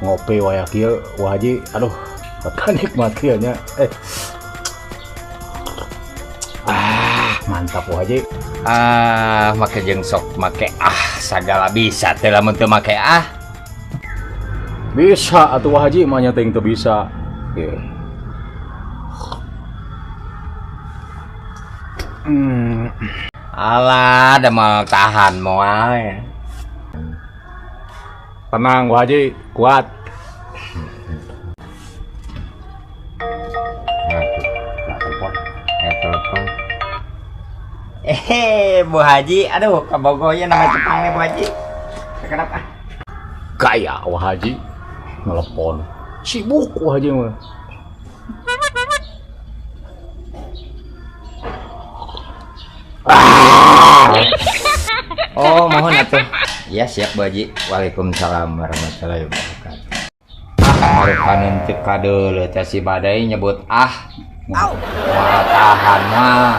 Ngopi waya kieu Wa Haji, aduh, bakal nikmat kieu nya. Ah, mantap Wa Haji. Ah, make jeung sok make ah sagala bisa teh lamun teu make ah. Bisa atuh Wa Haji, mah nya teuing teu bisa. Ieu. Alah, da moal tahan moal ya. Tenang Wa Haji, kuat. Aduh, nggak telepon. Telepon. Bu Haji, aduh, kabogohnya nama Jepang nih Bu Haji. Kenapa? Gaya Wa Haji telepon. Sibuk Wa Haji mah. Oh, mohon atuh. Ya, siap Bu Haji. Waalaikumsalam warahmatullahi wabarakatuh. Ah, marupaneun teu kadeuleuh teh si Badai nyebut ah. Moal tahan mah.